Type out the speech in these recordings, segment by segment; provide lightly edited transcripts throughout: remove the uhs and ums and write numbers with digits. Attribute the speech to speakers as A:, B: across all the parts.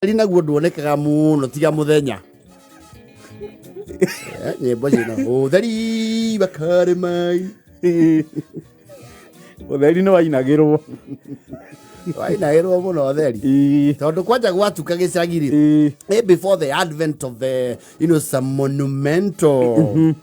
A: Ũtheri naguo nduonekaga mũno tiga mũthenya. Nyĩmbo cina ũtheri wa karĩmai.
B: Ũtheri nĩ wainagĩrwo.
A: Wainagĩrwo mũno ũtheri. Tondũ kwanja gwatuka gĩcagi rĩ, before the advent of the some monumental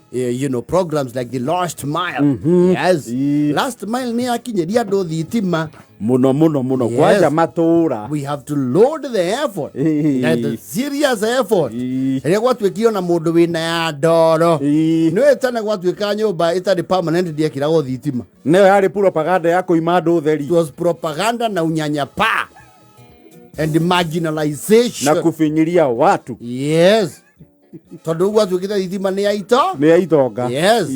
A: programs like the last mile. Yes. Last mile nĩ yakinyĩria andũ thitima.
B: Mũno mũno mũno. Kwanja matũra.
A: We have to load the effort. And the serious effort. Rĩrĩa gwatuĩkire ona mũndũ wĩna ya ndoro. Nĩ tene gwatuĩka nyũmba ĩtarĩ permanent ndiekĩragwo thitima.
B: Nĩyo yarĩ propaganda ya kũima andũ ũtheri.
A: It was propaganda na unyanyapaa and marginalization.
B: Na kufinyiria watu.
A: Yes. Tondũ ũguo atuĩkĩte thitima nĩ ya ito.
B: Nĩ ya itonga.
A: Yes.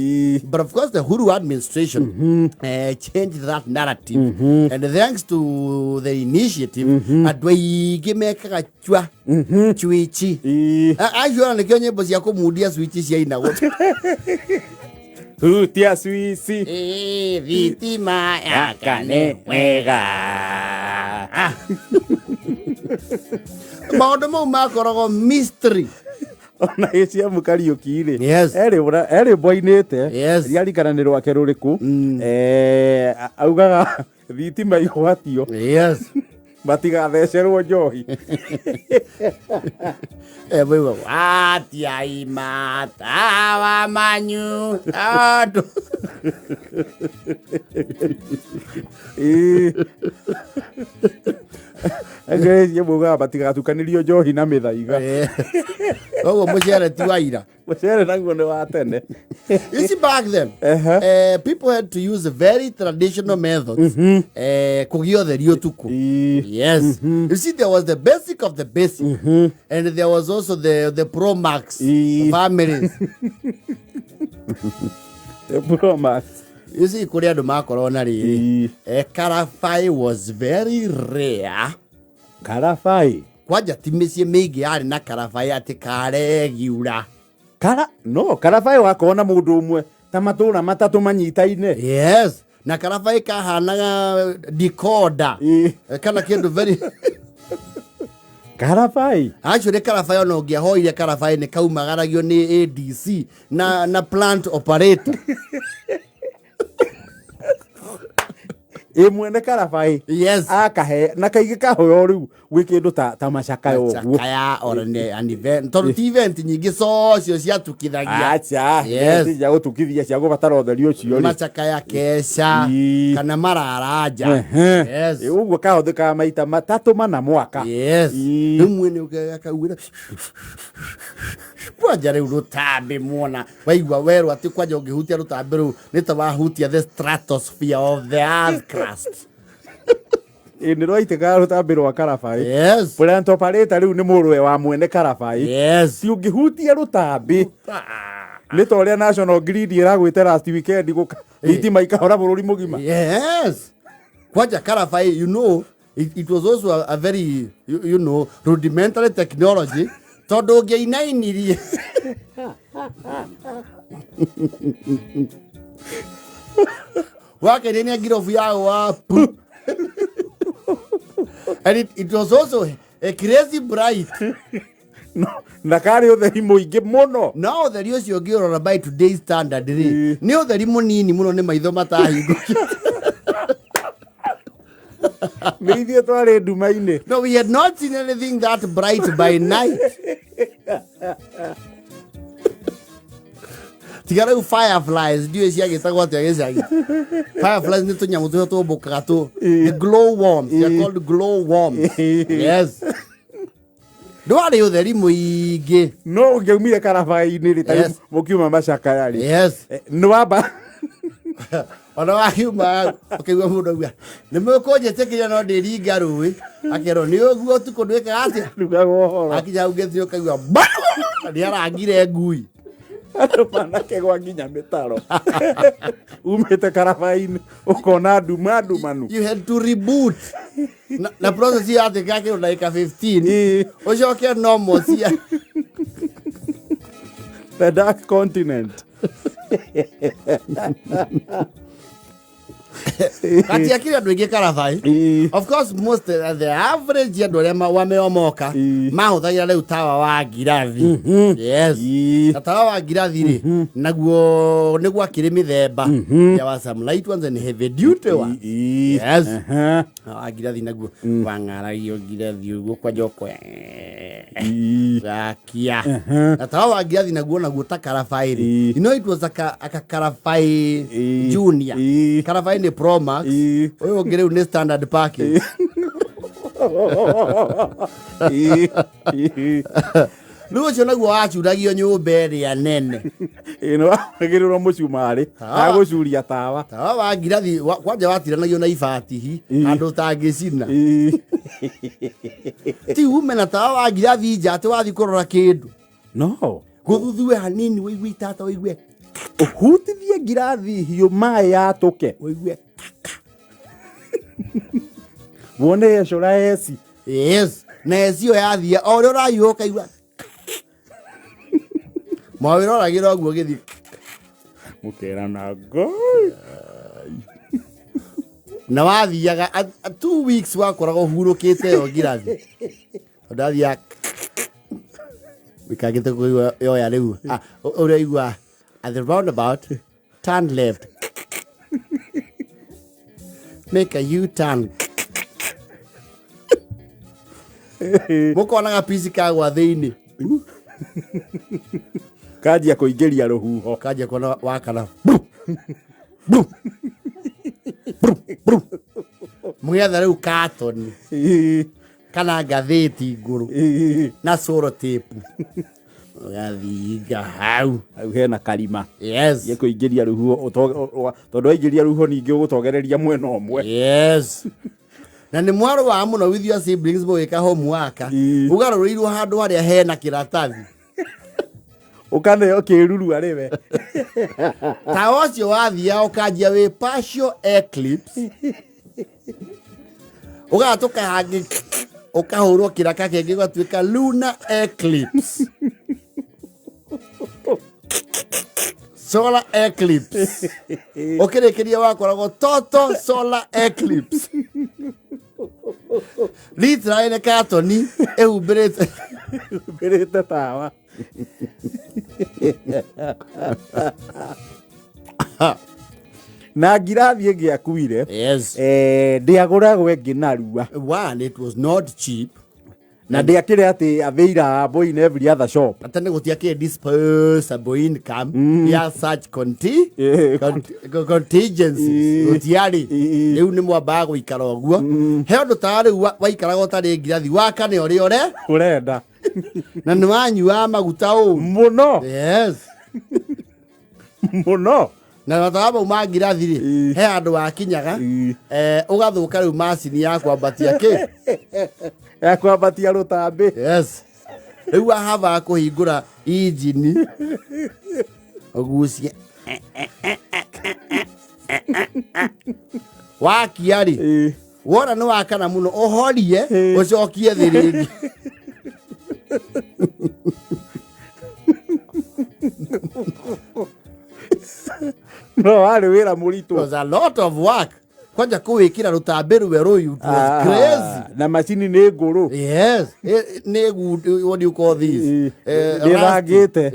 A: But of course the Uhuru administration changed that narrative. And thanks to the initiative, andũ aingĩ mekaga chwa chwichi. Acio ona nĩkĩo nyĩmbo cia kũmundia switch ciainagwo.
B: Hutia swici.
A: Thitima yakane wega. Maũndũ mau makoragwo mystery.
B: Ona ACM Kariũki rĩ,
A: Yes.
B: Erĩ mboinĩte.
A: Yes.
B: Riarikana nĩ rwake rũrĩkũ. Augaga thitima igwatio.
A: Yes.
B: Matigathecerwo njohi.
A: Wewe, watia imatawa manyu tatu.
B: Acio mugaga matigatukanĩrio njohi na mĩthaiga.
A: Koguo mũcere ti wa ira.
B: Mũcere naguo nĩ wa tene.
A: You see, back then, people had to use very traditional methods. Kũgĩa ũtheri ũtukũ. Yes. You see, there was the basic of the basic. And there was also the Pro Max families.
B: The Pro Max.
A: You see, kũrĩ andũ makorwo na rĩrĩ. Karabai was very rare.
B: Karabai?
A: Kwanja ti mĩciĩ mĩingĩ yarĩ na karabai atĩ karegiura.
B: Kara, no, karabai wakorwo na mũndũ ũmwe ta matũra matatũ manyitaine.
A: Yes. Na karabai kahanaga decoder. Kana kĩndũ very
B: Karabai?
A: Actually karabai ona ũngĩahoire karabai nĩ kaumagaragio nĩ ADC na plant operator.
B: Ĩ mwene karabai.
A: Yes.
B: Akahe na kaingĩ kahoyo rĩu gwĩ kĩndũ ta macakaya ũguo.
A: Macakaya or an event. Tondũ ti event nyingĩ cocio ciatukithagia.
B: Acha.
A: Yes.
B: Cia gũtukithia cia gũbatara ũtheri ũcio rĩ.
A: Macakaya keca kana mararanja. Yes.
B: Ũguo kahũthĩkaga maita matatũ mana mwaka.
A: Yes. Rĩu mwene ũkauĩra kwanja rĩu rũtambi muona waigua werwo atĩ kwanja ũngĩhutia rũtambi rũu nĩ ta wahutia the stratosphere of the earth crust.
B: Ĩ nĩ rwaitĩkaga rũtambi rwa karabai.
A: Yes.
B: Plant operator rĩu nĩ mũrũwe wa mwene karabai.
A: Yes.
B: Ti ũngĩhutia rũtambi nĩ ta ũrĩa National Grid ĩragwĩte last weekend gũka thitima ikahora bũrũri mũgima.
A: Yes. Kwanja karabai, you know, it was also a very, you know, rudimentary technology. Tondũ ũngĩainainirie. Wakenenia ngirobu yao wapu. And it was also a crazy bright.
B: No, na karĩ ũtheri mũingĩ mũno.
A: No ũtheri ũcio ũngĩũrora by today's standard rĩ, nĩ ũtheri mũnini mũno nĩ maitho matahingũkĩte.
B: Nĩ ithuĩ twarĩ nduma-inĩ.
A: No, we had not seen anything that bright by night. Tiga rĩu fireflies, ndiũĩ ciagĩtagwo atĩa gĩcagi. Fireflies nĩ tũnyamũ tũrĩa tũmbũkaga tũ. The glow worms, they are called glow worms. Yes. Ndwarĩ ũtheri mũingĩ.
B: No ũngĩaumire karabai-inĩ rĩ, ta
A: Yes.
B: mũkiuma macakaya rĩ.
A: Yes.
B: Nĩ wamba
A: Ona wakiuma ũkaigua mũndũ auga nĩ mũkũnjĩtĩkĩria no ndĩringa rũĩ, akerwo nĩ ũguo ũtukũ ndwĩkaga atĩa?
B: Rugaga ũhoro.
A: Akinya hau ngĩthi ũkaigua nĩ arangire ngui.
B: Andũ manakegwa nginya mĩtaro. Umĩte karabai-inĩ ũkona nduma ndumanu.
A: You had to reboot. Na process ĩyo yatĩkaga kĩndũ ndagĩka 15. Ũcoke normal cia.
B: The dark continent.
A: Gatiakĩrĩ andũ aingĩ karabai. Of course most the average andũ arĩa wameomoka mahũthagĩra rĩu tawa wa ngirathi. Yes. Na tawa wa ngirathi rĩ, naguo nĩ gwakĩrĩ mĩthemba. There were some light ones and heavy duty ones. Yes. Na wa ngirathi naguo wang'aragio ngirathi ũguo kwanja ũkoya gakia. Na tawa wa ngirathi naguo naguo ta karabai rĩ. You know it was aka karabai junior. Karabai nĩ Pro Max. Ũyũ ũngĩ rĩu nĩ standard package. Rĩu ũcio naguo wacuragio nyũmba ĩrĩa nene.
B: Ĩ nĩ wagĩrĩrwo mũcumarĩ
A: Tawa.
B: agũcuria tawa.
A: Tawa wa ngirathi kwanja watiranagio na ibatihi handũ ũtangĩcina. Ti ume na tawa wa ngirathi nja atĩ wathiĩ kũrora kĩndũ.
B: No.
A: Gũthuthue hanini ũigue itata ũigue.
B: Ũhutithie ngirathi hiũ maĩ yatũke.
A: Ũigue.
B: Wone yecũra eci.
A: Yes. Na eci ĩyo yathia o ũrĩa ũrahiũha ũkaigua. Mawĩra ũragĩra ũguo gĩthiĩ.
B: Mũkerana ngoi.
A: Na wathiaga 2 weeks wakoragwo ũhurũkĩte ĩyo ngirathi. Tondũ athiaga wĩkangĩte kũigua yoya rĩu. Ah, ũrĩa igua at the roundabout turn left. Make a U-turn. Mũkonaga pici kagwa thĩinĩ.
B: Kanjia kũingĩria rũhuho.
A: Kanjia kuona wakana. Mũgĩetha rĩu katoni kana ngathĩti ngũrũ na soro tape. Ũgathinga hau.
B: Hau hena karima.
A: Yes.
B: Gĩkũingĩria rũhuho tondũ waingĩria rũhuho ningĩ ũgũtogereria mwena ũmwe.
A: Yes. Na nĩ mwarũaga mũno with your siblings mũgĩka homework. Ũgarũrĩirwo handũ harĩa hena kĩratathi.
B: Ũkaneo kĩruru arĩ we.
A: Tawa ũcio wathiaga ũkanjia wĩ partial eclipse. Ũgatũka hangĩ ũkahũrwo kĩraka kĩngĩ gũgatuĩka lunar eclipse. Solar eclipse. Ũkĩrĩkĩria wakoragwo total solar eclipse. Literally nĩ katoni ĩhumbĩrĩte
B: Humbĩrĩte tawa. Na ngirathi ĩngĩakuire.
A: Yes.
B: Ndĩagũragwo ĩngĩ narua.
A: One, it was not cheap.
B: Na ndĩakĩrĩ atĩ available in every other shop.
A: Ata nĩ gũtiakĩrĩ disposable income ya such contingencies. Gũtiarĩ. Rĩu nĩ mwambaga gũikara ũguo. He ũndũ ta rĩu waikaraga ũtarĩ ngirathi wakane ũrĩa ũre.
B: Ũrenda.
A: Na nĩ wanyuaga maguta ũũ.
B: Mũno.
A: Yes.
B: Mũno.
A: Na matawa mau ma ngirathi rĩ, he handũ wakinyaga, ũgathũka rĩu macini ya kwambatia kĩ?
B: Ya kwambatia rũtambĩ.
A: Yes. Rĩu wahabaga kũhingũra injini ũgucie wakia rĩ, wona nĩ wakana mũno ũhorie ũcokie thĩ rĩngĩ.
B: No warĩ wĩra mũritũ.
A: It was a lot of work. Kwanja kũwĩkĩra rũtambĩ rwerũ it was crazy.
B: Na macini nĩ ngũrũ.
A: Yes. Nĩ what do you call this?
B: Nĩ
A: Rusty.
B: thangĩte.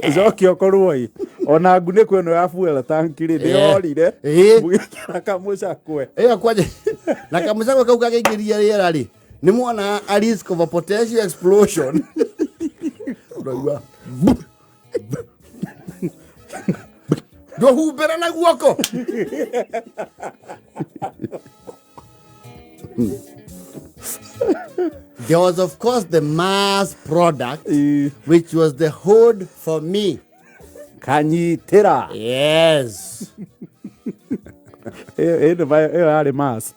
B: Ũcoke ũkorwo ĩ ona ngunĩko ĩno ya fuel tank rĩ ndĩrorire mũgĩkĩra kamũcakwe.
A: Ĩyo kwanja na kamũcakwe kau kagĩingĩria rĩera rĩ nĩ mwana a risk of a potential explosion. Ũraigua ndũhumbĩra na guoko. There was of course the mass product, which was the hood for me.
B: Kanyitĩra.
A: Yes.
B: Ĩyo yarĩ mass.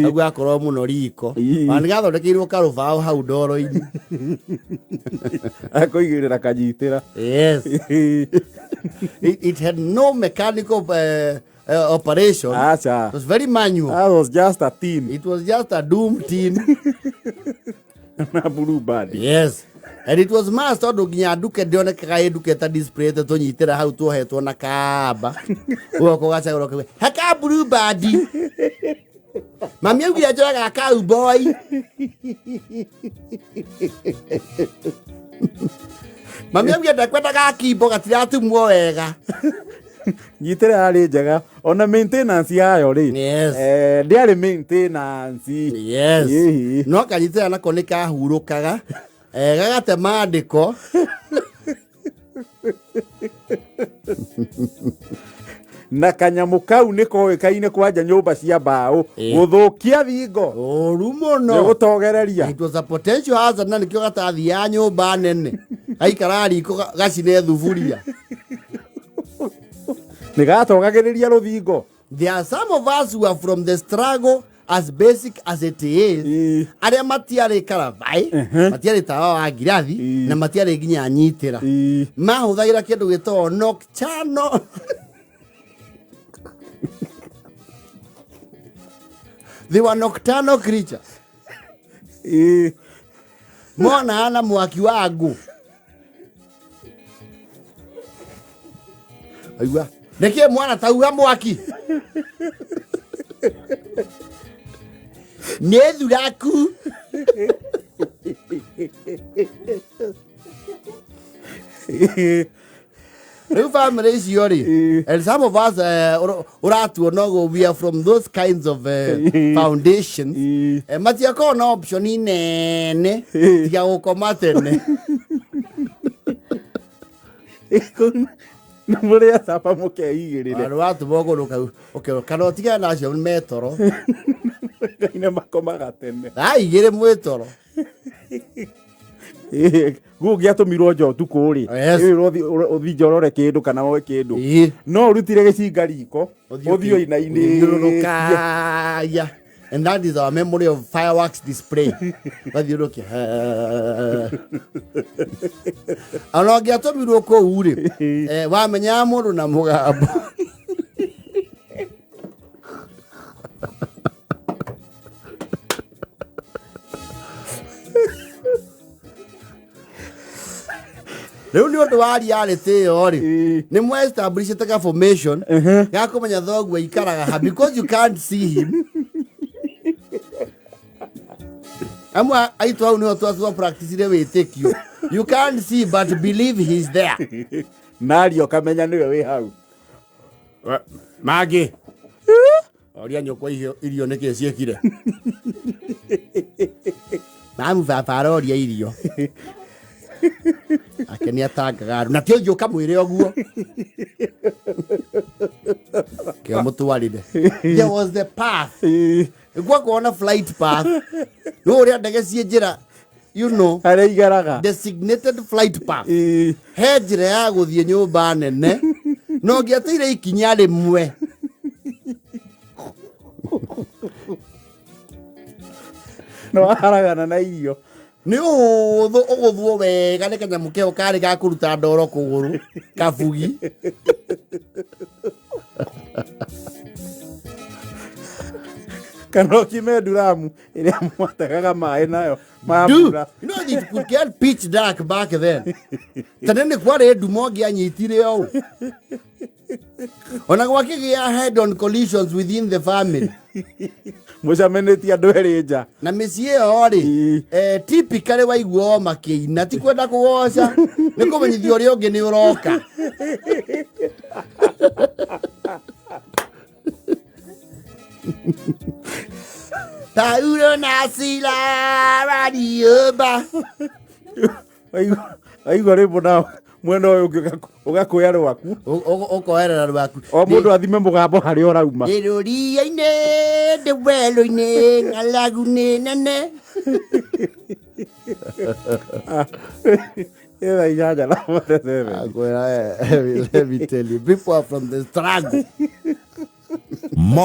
A: Kau gakorwo mũno riko. Ona nĩ gathondekeirwo karũbaũ hau ndoro-inĩ.
B: Akũigĩrĩra kanyitĩra.
A: Yes. It had no mechanical operation.
B: Acha.
A: It was very manual.
B: That was just a tin.
A: It was just a doom tin.
B: Na Blue Band.
A: Yes, and it was mass tondũ nginya nduke ndĩonekaga ĩ nduke ta display tũnyitĩra hau tuohetwo na kamba ũgoka ũgacagũra ũkauga haka Blue Band, mami augire njoyaga cowboy, mami augire ndekwendaga kimbo gatiratumwo wega.
B: Nyitĩra yarĩ njega ona maintenance yayo rĩ.
A: Yes.
B: Ndĩarĩ maintenance.
A: Yes.
B: Ĩhĩ.
A: No kanyitĩra nako nĩ kahurũkaga, gagate mandĩko.
B: Na kanyamũ kau nĩ koĩkaine kwanja nyũmba cia mbaũ gũthũkia thingo.
A: Ũru
B: Nĩ
A: mũno.
B: gũtogereria.
A: It was a potential hazard na nĩkĩo gatathiaga nyũmba nene, gaikara riko gacine thuburia.
B: Nĩ gatogagĩrĩria rũthingo.
A: There are some of us who are from the struggle, as basic as it is, arĩa matiarĩ karabai, matiarĩ tawa wa ngirathi, na matiarĩ nginya nyitĩra. Mahũthagĩra kĩndũ gĩtagwo nocturnal. They were nocturnal creatures. Monaga na mwaki wa ngũ. Aigua nĩkĩ mwana tauga mwaki nĩ thuraku. Rĩu family icio rĩ, and some of us, ũratuona ũguo, we are from those kinds of foundations. Matiakorwo na option nene tiga gũkoma tene.
B: Nĩ mũrĩa caba mũkeigĩrĩre.
A: Andũ watũma ũgũrũ kau ũkerwo kana ũtigane na acio metoro.
B: Ngai nĩ makomaga tene.
A: Thaa 2 mwĩtoro.
B: Guo ũngĩatũmirwo nja ũtukũ rĩ,
A: Yes.
B: ũthi nja ũrore kĩndũ kana woe kĩndũ, no ũrutire gĩcinga riko ũthiĩ ũinainĩtie.
A: Ũthiũrũrũkagia. And that is our memory of fireworks display. Wathiũrũkia ona ũngĩatũmirwo kũu rĩ, wamenyaga mũndũ na mũgambo. Rĩu nĩ ũndũ wa reality ĩyo rĩ, nĩ mwe establishĩte ka formation ga kũmenya thoguo aikaraga ha, because you can't see him. Amwe aitũ hau nĩho twa practicire wĩtĩkio. You can't see but believe he's there.
B: Nario ũkamenya nĩwe wĩ hau.
A: Mangĩ oria nyũkwa irio nĩkĩ ciĩkire mamu, baba aroria irio ake nĩ atangaga andũ na ti ũthiĩ ũkamwĩre ũguo kĩo mũtwarire. There was the path gwakorwo na flight path nĩ ũrĩa ndege ciĩ njĩra
B: harĩa igeraga.
A: Designated flight path. He njĩra ya gũthiĩ nyũmba nene na ũngĩateire ikinya rĩmwe.
B: Nĩ waharagana na irio.
A: Nĩ ũhũthũ ũgũthwo wega nĩ kanyamũ keo karĩ ga kũruta ndoro kũgũrũ kabugi.
B: Kana ũkime nduramu ĩrĩa mwategaga maĩ nayo ma
A: Du,
B: mbura.
A: It could get pitch dark back then. Tene nĩ kwarĩ nduma ũngĩanyitire ũũ ona gwakĩgĩa head on collisions within the family.
B: Mũcemanĩtie andũ erĩ nja.
A: Na mĩciĩ ĩyo rĩ, typically waigua o makĩina ti kwenda kũgoca, nĩ kũmenyithia ũrĩa ũngĩ nĩ ũroka. Paulo na Sila waliomba.
B: Waigua rwĩmbo na mwena ũyũ ũngĩ ũgakũya rwaku.
A: Ũkoerera rwaku.
B: O mũndũ athime mũgambo harĩa ũrauma.
A: Ndĩ rũriĩ-inĩ, ndĩ werũ-inĩ, ng'aragu nĩ nene.
B: Ĩthaa 8:47.
A: Akwĩra, let me tell you, people are from the struggle.
C: Mo